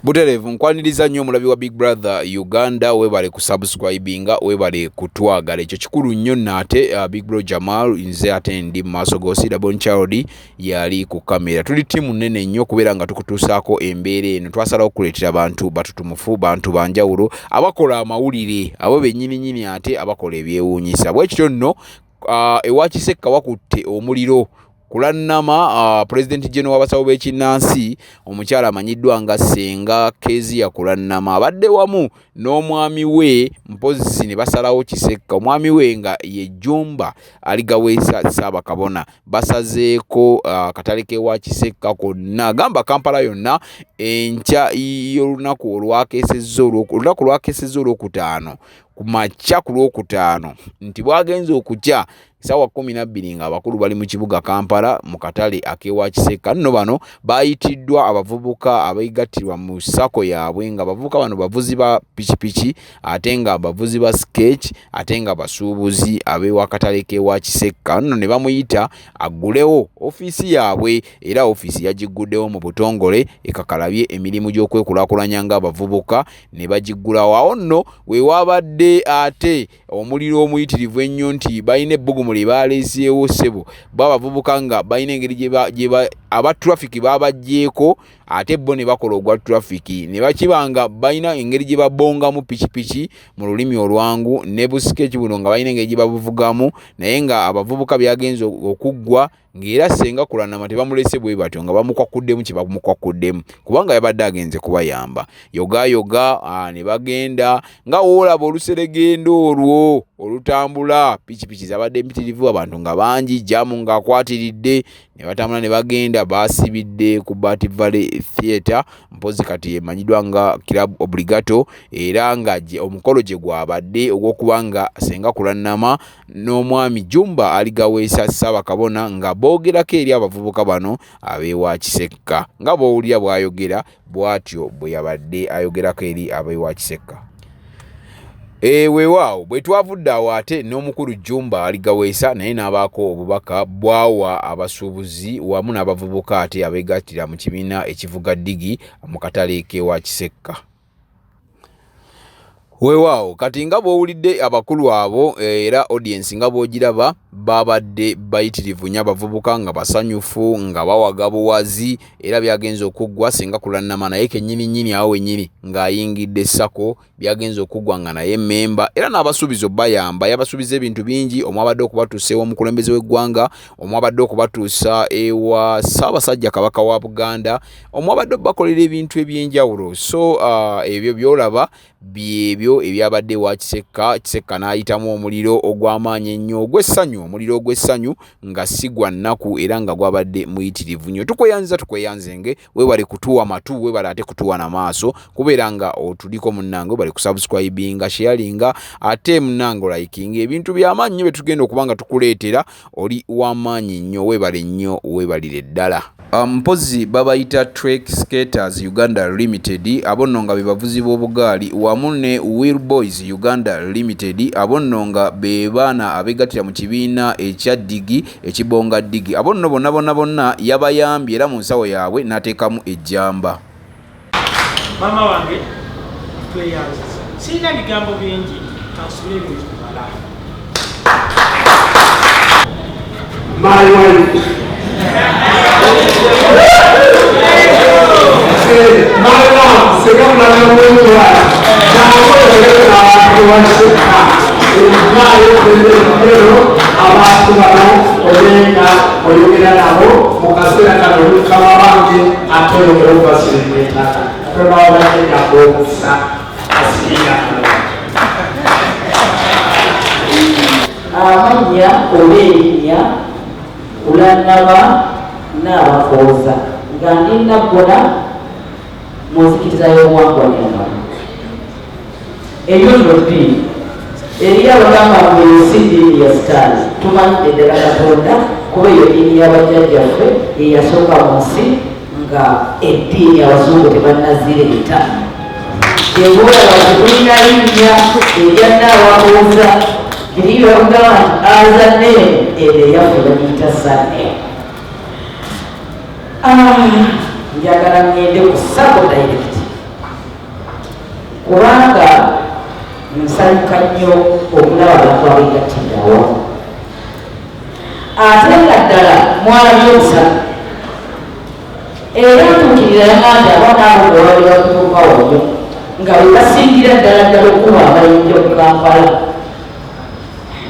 Butereevu nkwaniriza nnyo omulabi wa Big Brother Uganda, webale kusubscribinga, webale kutwagala, ekyo kikulu nnyo. Naate Big Bro Jamal nze ate ndi mu maaso g'Osira Bon Child yali ku kamera. Tuli ttiimu nnene nnyo okubeera nga tukutuusaako embeera eno. Twasalawo okukuleetera bantu batutumufu, bantu banjawulo, abakola amawulire abo bennyininyini ate abakola ebyewuunyisa. Bwe kityo nno ewa Kisekka wakutte omuliro Kulannama, Pulezidenti General w'abasawo b'ekinnansi omukyala amanyiddwa nga Ssenga Kezia Kulannama abadde wamu n'omwami we, mpozzi ne basalawo Kisekka, omwami we nga ye Jjumba Aligaweesa Ssaabakabona. Basazeeko akatale k'ewa Kisekka konna, gamba Kampala yonna, enkya y'olunaku olwakeesezza, olunaku olwakeesezza Olwokutaano ku makya ku Lwokutaano, nti bwagenze okukya ssaawa 12 ng'abakulu bali mu kibuga Kampala mu katale ak'ewa Kisekka. Nno bano baayitiddwa abavubuka abeegattirwa mu sacco yaabwe, nga abavubuka bano bavuzi ba pikipiki ate nga bavuzi ba sketch ate nga basuubuzi ab'ewakatale k'ewa Kisekka. Nno ne bamuyita aggulewo ofiisi yaabwe, era ofiisi yagigguddewo mu butongole ekakalabye emirimu gy'okwekulaakulanya ng'abavubuka ne bagiggulawo. Awo nno we wabadde ate omuliro omuyitirivu ennyo, nti balina ebbugumu lye baleeseewo ssebo bo abavubuka, nga balina engeri gye aba traffic babaggyeeko ate bo ne bakola ogwa traffic, ne bakiba nga balina engeri gye babongamu pikipiki mu lulimi olwangu ne busikeki buno, nga balina engeri gye babuvugamu. Naye nga abavubuka byagenze okuggwa ng'era Ssenga Kulanama tebamulese bwe batyo, nga bamukwakuddemu kye bamukwakuddemu, kubanga yabadde agenze kubayamba yogayoga. Ne bagenda nga woolaba oluseregendo olwo olutambula, pikipiki zabadde mpitirivu, abantu nga bangi, jam ng'akwatiridde, ne batambula ne bagenda. Baasibidde ku Bat Valley Theatre, mpozi kati emanyiddwa nga Club Obligato, era nga omukolo gye gwabadde ogw'okuba nga Ssenga Kulannama n'omwami Jjumba Aligaweesa Ssaabakabona nga boogerako eri abavubuka bano ab'ewa Kisekka. Nga bw'owulira bw'ayogera, bw'atyo bwe yabadde ayogerako eri ab'ewa Kisekka. Weewaawo bwe twavudde awo ate n'omukulu Jjumba Aligaweesa naye n'abaako obubaka bw'awa abasuubuzi wamu n'abavubuka ate abeegattira mu kibiina ekivuga ddigi mu katale k'ewa Kisekka. Weewaawo kati nga bw'owulidde abakulu abo, era audience nga bw'ogiraba babadde bayitirivu nnyo, abavubuka nga basanyufu nga bawaga buwazi. Era byagenze okuggwa Ssenga Kulannama naye kennyini nnyini awo wennyini ng'ayingidde sacco, byagenze okuggwa nga naye memba, era n'abasuubiza obbayamba. Yabasuubiza ebintu bingi, omwabadde okubatuusa ew'omukulembeze w'eggwanga, omwabadde okubatuusa ewa Ssaabasajja Kabaka wa Buganda, omwabadde obbakolera ebintu eby'enjawulo. So ebyo by'olaba byebyo ebyabadde ewa Kisekka. Kisekka n'ayitamu omuliro ogw'amaanyi ennyo ogw'essanyu, omuliro ogw'essanyu nga si gwa nnaku, era nga gwabadde muyitirivu nnyo. Tukweyanziza, tukweyanzenge, weebale kutuwa matu, weebale ate kutuwa na maaso kubeera nga otuliko munnange. Webale kusubscribinga, sharinga, ate munnange olikinga ebintu by'amaanyi nnyo bye tugenda okuba nga tukuleetera. Oli w'amaanyi nnyo, weebale nnyo, weebalire ddala. Mpozi babayita Trek Skaters Uganda Limited, abo nno nga be bavuzi b'obugaali, wamu ne Wheel Boys Uganda Limited, abo nno nga be baana abeegattira mu kibiina ekya ddigi ekibonga ddigi. Abo nno bonna bonna bonna yabayambye, era mu nsawo yaabwe n'ateekamu ejjamba. Maama wange, tweyanziza, sirina bigambo bingi, kansubire ebintu bimala. My wife. My mom, Ssenga Kulannama, abantu baseka ebivaayo ero abantu bano olenga oyogera nabo mu kaseera kano, mukama wange, ate oyongera okubasirika ettaka, katonda wabajjajjaffe omukisa asiinga. Amannya oba erinnya Kulannama Nnaabakooza, nga ndi Nabbona mu nzikiriza y'obuwangwa n'ennono. Eyo nno ddiini eriyo abagamba mbu eyo si ddiini ya sitaani. Tumanyidde ddala Katonda, kuba eyo ddiini y'abajjajjaffe eyasooka mu nsi nga eddiini abazungu tebannazireeta. Kyebulaba tetulina linnya erya Nnaabakooza, biri bakugamba nti aza name, eno eyaffe bagiyita surname. Njagala ngende ku sacco direct. Kubanga nsanyuka nnyo okulaba abantu abeegattidde awamu. Ate nga ddala mwalabye obusatu. Era ntuukirira yagambye abaana abo nga babadde batuuka wano nga bwe basingira ddala ddala okukuba amayinja mu Kampala.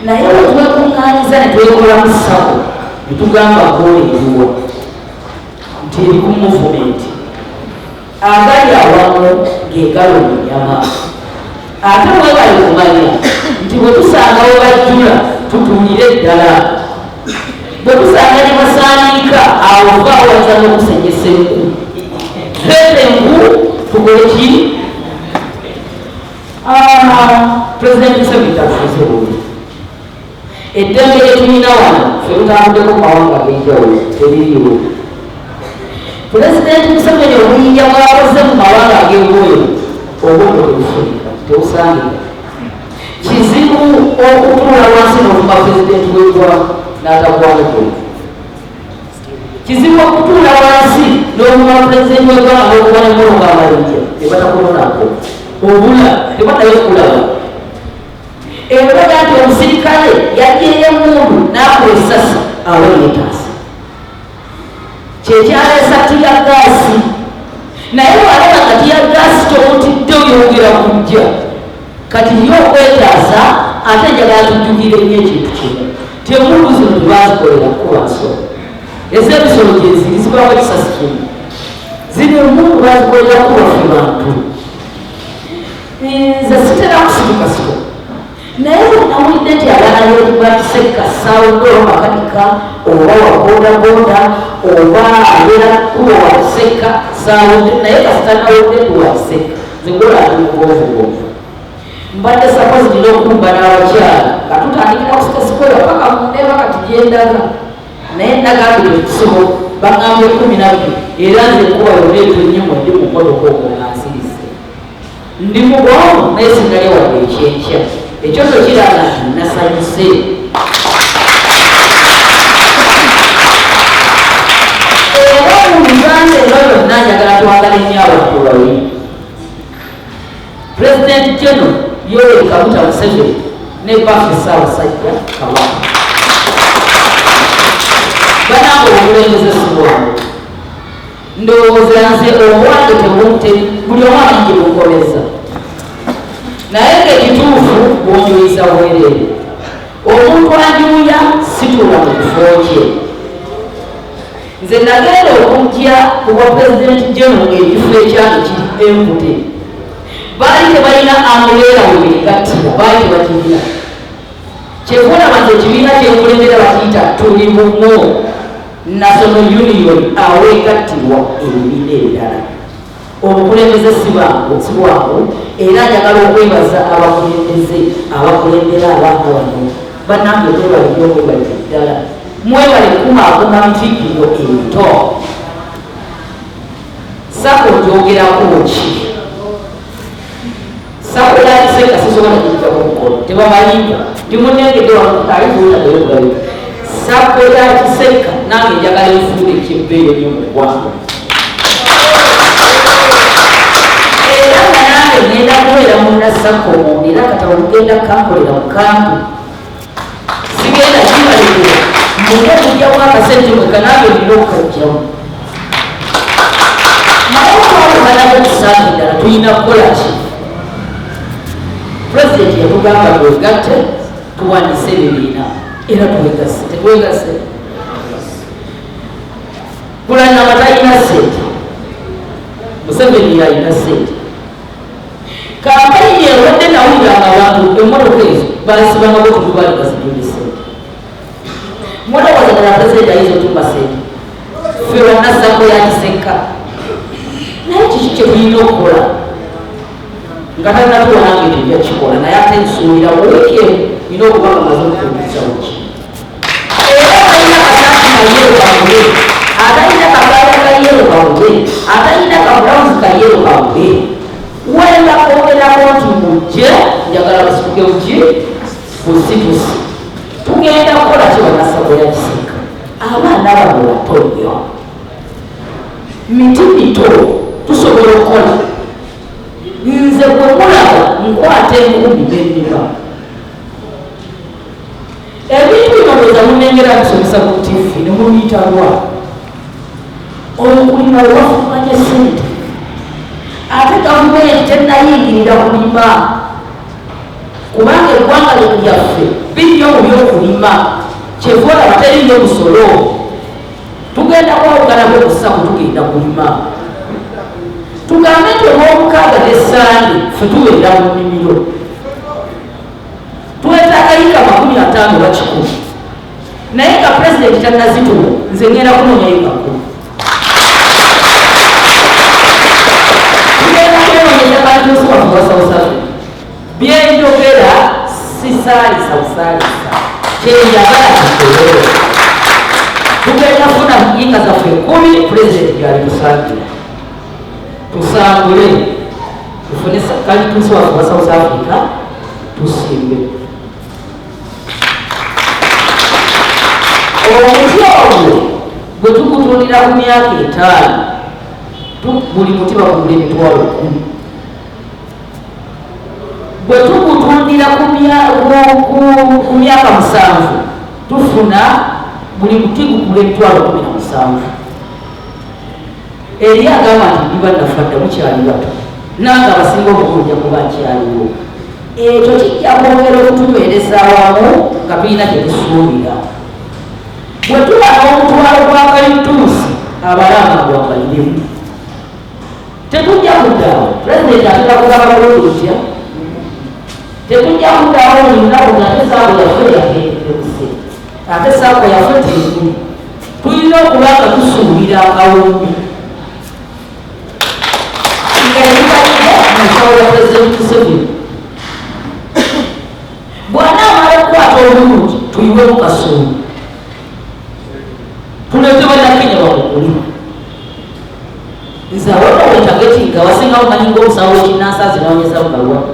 Naye bwe twekuŋŋaanyiza ne twekolamu SACCO ne tugamba goolo eriwa nti eri ku movement. Agali awamu ge galuma ennyama. Ate mwebale kumanya nti bwe tusanga we bajjula tutuulire ddala. Bwe tusanga gye basaaniika awo va wayinza n'okusenyesa enku. Tuleete enku tukole ki? Pulezidenti Museveni tatufuze bubi. Eddembe lye tulina wano ffe tutambuddeko mu mawanga ag'enjawulo teririiwo. Pulezidenti Museveni obuyiiya bw'akoze mu mawanga ag'ebweru obwongo tebufunika, tebusangika. Kizibu okutuula wansi n'ovuma pulezidenti w'eggwanga n'atakwanukula. Kizibu okutuula wansi n'ovuma pulezidenti w'eggwanga n'okuba n'emmotoka amayinja ne batakunonako. Obula tebaddayo kukulaba. Embaga nti omusirikale yaggyeyo emmundu n'akuba essasi awo yeetaasa. Kyekyaleesa ttiyaggaasi. Naye bw'alaba nga ttiyaggaasi tomutidde oyongera kujja. Kati ye okwetaasa ate njagala tujjukire nnyo ekintu kino nti emmundu zino tebaazikolera kukuba nsolo. Ez'ebisolo gyeziri zibaamu ekisasi kimu. Zino emmundu baazikolera kukuba ffe bantu. Nze sitera kusitukasituka naye bwe nawulidde nti abaana b'e Kisekka Sawundo oba makanika oba wa bodaboda oba abeera kubo wa Kisekka Sawundo naye kasita nawulidde nti wa Kisekka nze gwola ndi mugonvugonvu. Mbadde sapozi nina okumba n'abakyala nga tutandikira ku sitesikola paka mundeeba kati gyendaga naye nagambye tetusobola baŋŋambye 12 era nze enkuba yonna etonnye mwe ndi mu mmotoka omwo nga nsirise. Ndi mugonvu naye sinnalya wadde ekyenkya. Ekyo nno kiraga nti nasanyuse. Era mu Uganda eno yonna njagala twagale nnyo abantu babiri. President General Yoweri Kaguta Museveni ne Bbaffe Ssaabasajja Kabaka. Banange obukulembeze si bwangu. Ndowooza nze obwange tebunte buli omu amanyi gye bunkomeza. Naye ng'ekituufu bunjuyiza bwereere. Omuntu anjuuya situula mu kifo kye. Nze nagenda okujja ku bwa Pulezidenti General ng'ekifo ekyange kiri empty. Baali tebalina ambuleera we beegattira, baali tebagirina. Kyeva olaba nti ekibiina kye nkulembera bakiyita Tuli Bumu National Union aweegattirwa ebibiina ebirala. Obukulembeze si bwangu era njagala okwebaza abakulembeze abakulembera abaana bano. Bannange mwebale nnyo mwebalire ddala. Mwebale kukumaakuma miti gino emito. Sacco ogyogerako ki? Sacco ya Kisekka sisobola kugijjako mukono. Tebabayimba. Ndi munnengedde wano ali kuwulira naye okulabika. Sacco ya Kisekka nange njagala enfuule eky'ebbeeyi ennyo mu ggwanga. Era nga nange ngenda kubeera munna Sacco munda era akatabo mugenda kukankolera mu kampi. Sigenda kibalekera mune kujjamu akasente mwekka nange nina okukajjamu. Naye okwawukanako okusanga endala tulina kukola ki? Pulezidenti yatugamba twegatte tuwandiise ebibiina era twegasse. Tetwegasse? Kulanama talina ssente, Museveni yalina ssente. Kampeyini ewedde nawuliranga abantu emmotoka ezo baazisibangako otudubaali nga zijjudde ssente. Mulowooza ddala pulezidenti ayinza otumba ssente? Ffe banna Sacco ya Kisekka. Naye kiki kye tulina okukola? Nga tannatuwa nange ekyo nja kukikola naye ate nsuubira mu wiiki emu nina okuba nga maze okutuukiriza buli kimu. Era atalina kasaati ka yero kagule, atalina kasaati ka yero kagule, atalina kabulawuzi ka yero kagule. Wenda kwogerako nti mujje, njagala musituke buki busitusi. Tugenda kukola ki banna Sacco ya Kisekka? Abaana bano bato nnyo, miti mito, tusobola okukola. Nze gwe mulaba Nkwata enkumbi nennima. Ebintu bino ndowooza munengera kusomesa ku TV ne mubiyita lwa. Okulima wafumanye ssente, ate gavumenti tennayingirira kulima, kubanga eggwanga lyaffe binnyo mu byokulima, kyeva olaba terinnyo musolo. Tugenda kwawukanako okussako, tugenda kulima. Tugambe nti olwomukaaga ne Sande ffe tubeera mu nnimiro, twetaaga yika 50 oba 100, naye nga pulezidenti tannazituwa, nze ngenda kunoonya yika 10. Tugenda kwenoonyeza kalituusi waffe wa South Africa. Byenjogera sisaalisa busaalisa, kyenjagala kikole. Tugenda kufuna yiika zaffe 10, pulezidenti gyali tusangira, tusangule, tufune kalituusi waffe wa South Africa, tusimbe omuti ogwo. Bwe tugutundira ku myaka 5, buli muti bakugula 100,000. Bwe tugutundira ku myaka 7, tufuna buli muti gugula 17,000. Eri agamba nti ndiba nafa dda, mukyali bato, nange abasinga obukulu nja kuba nkyaliwo. Ekyo kijja kwongera okutunywereza awamu nga tulina kye tusuubira. Bwe tuba n'omutwalo gwa kalituusi, abalanga gwakaliremu, tetujja kuddaawo. Pulezidenti atera kugaba bulungi ntya, tetujja kuddaawo buli lunaku ng'ate SACCO yaffe yakeerekuse, ate SACCO yaffe tekuli. Tulina okuba nga tusuubira akawumbi nga tetubalidde mu nsawo ya Pulezidenti Museveni. Bw'anaamala okukwata obulungi, tuyiwemu kasooli, tuleete bannakenya bamugule. Nze awona wetagetinga wasinga mumanyi ngaomusawo w'ekinnansi azinoonyeza mu balwadde,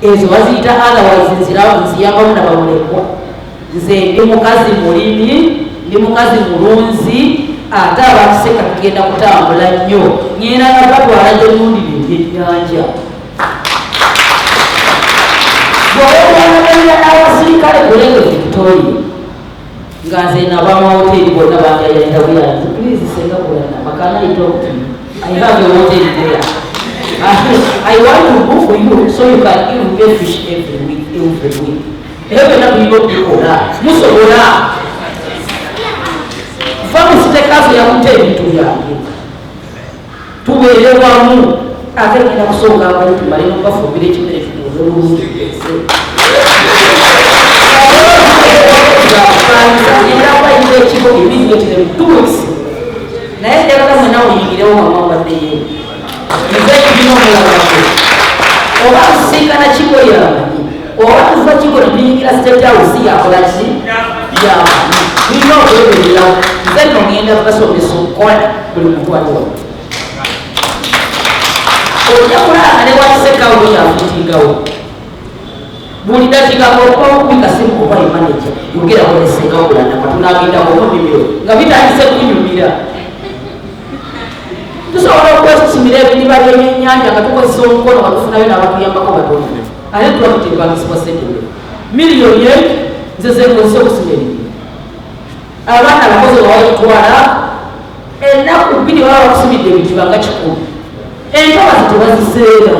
ezo baziyita otherwise nziyambamu nabamulekwa. Nze ndi mukazi mulimi, ndi mukazi mulunzi, ate abakiseka tugenda kutambula nnyo. Ŋŋenda nga batwala gye nnundira ebyennyanja. Bw'olwanaganira n'abasirikale ku Lake Victoria, nga nze nabamahoteri bonna banjayalira buyanzi, "Please, Senga Kulanama, can I talk to you? I have a hotel there. I want to book for you so you can give me fish every week, every week." Ebyo byonna tulina okubikola, musobola. Va mu sitekaso yakuta ebintu byange, tubeere wamu. Ate genda kusooka abali tumale nokubafumbira ekimere, tutuuze bulungi ese ngenda kubayita ekigo immediately 2 weeks, naye njagala mwena muyingirewo nga mwambaddeyo. Nze ekibina omulabako oba tusinkana kigo yamanyi, oba tuva kigo netuyingira State House, yakola ki yamanyi. Tulina okwebererawo. Nze nno ngenda basomesa okukola buli muntu ali wano. Ojja kulaba ne wakisekawo kyafutingawo buli dakiika okuba okubi kasimu oba emaneja yogerako nesengawo bulanama tunagendako munimiro nga bitandise kunyumira. Tusobola okwesimira ebidiba by'ebyennyanja nga tukozesa omukono, nga tufunayo n'abatuyambako batono, ate tuba tutepangisibwa sente miliyoni nze zenkozesa okusima ebidiba. Abaana abakozi bawayo kutwala ennaku 2, baba bakusimidde ebidiba nga 100. Entobazi tebaziseera.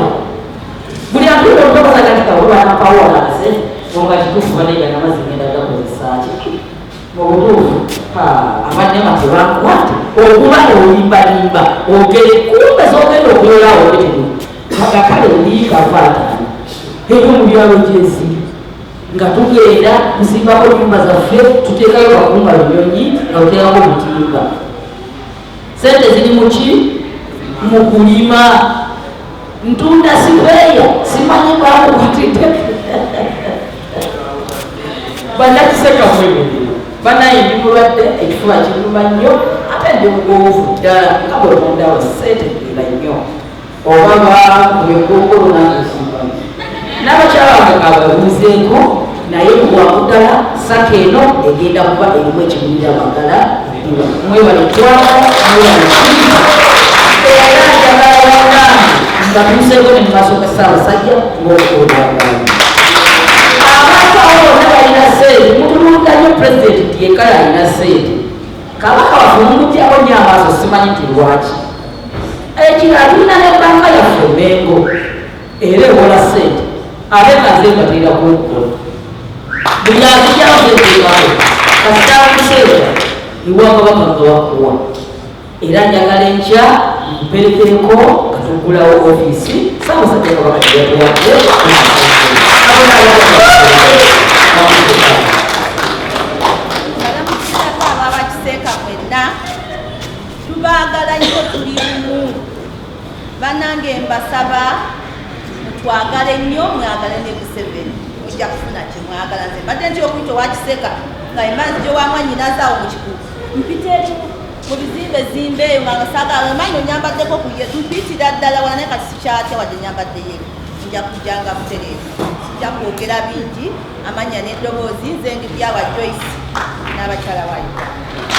Buli atuuka olutobaza kati kawe banampawo akase nga kituufu banega namazzi ngenda gakozesa ki mu butuufu. Abannema tebankwate okuba olimbalimba ogere kumbe zogenda okuyolawo betenu kale liika vaataano eyo mu byalo gyeziri nga tugenda kuzimbako nyumba zaffe, tuteekayo bakumba lunyonyi nga tuteekako butimba. Sente ziri muki? Mu kulima. Ntunda spare, simanyi bakukwatidde. Bannakiseka mwemerere, banaye ndi mulwadde, ekifuba kiruma nnyo, ate ndi mugonvu ddala nga bwe mundawo, seetegeera nnyo oba bwengongolo nange nsimbamu n'abakyala bange kababuuzeeko. Naye mu bwangu ddala SACCO eno egenda kuba erimu ekigulira amagala. Mwebale twala, mwebale era njagala bannange mbatuuseeko ne mu maaso ga Ssaabasajja ng'obukulu bwagamba. Abantu abo bonna balina ssente, mutunuulira nnyo pulezidenti nti yekka alina ssente. Kabaka waffe mumugyako nnyo amaaso, simanyi nti lwaki. Ekirala, tulina ne banka yaffe Mengo, era ewola ssente, ate nga nze mbateerako okukola buli azijjawo zeteekawo kasita museera ewakabaka nga wakuwa. Era njagala enkya mperekereko nga tuggulawo ofiisi Ssaabasajja Kabaka gyeyatuwadde. Balamusirako ababakiseeka mwenna, tubaagala nnyo, tuli bumu. Bannange, mbasaba mutwagale nnyo, mwagale ne Museveni, mujja kufuna kye mwagala. Nze mbadde ntya okuyita owakiseeka nga emanzi gye wa mwannyinazaawo mu kikugu, mpita eri mu bizimbe zimbe eyo nga saagala manyi onyambaddeko ku ye mpitira ddala wala, naye kati sikyatya wadde nyambadde ye, nja kujjanga butereevu, sijja kwogera bingi. Amannya n'eddoboozi, nze ndi Byawa Joyce n'abakyala wa Uganda.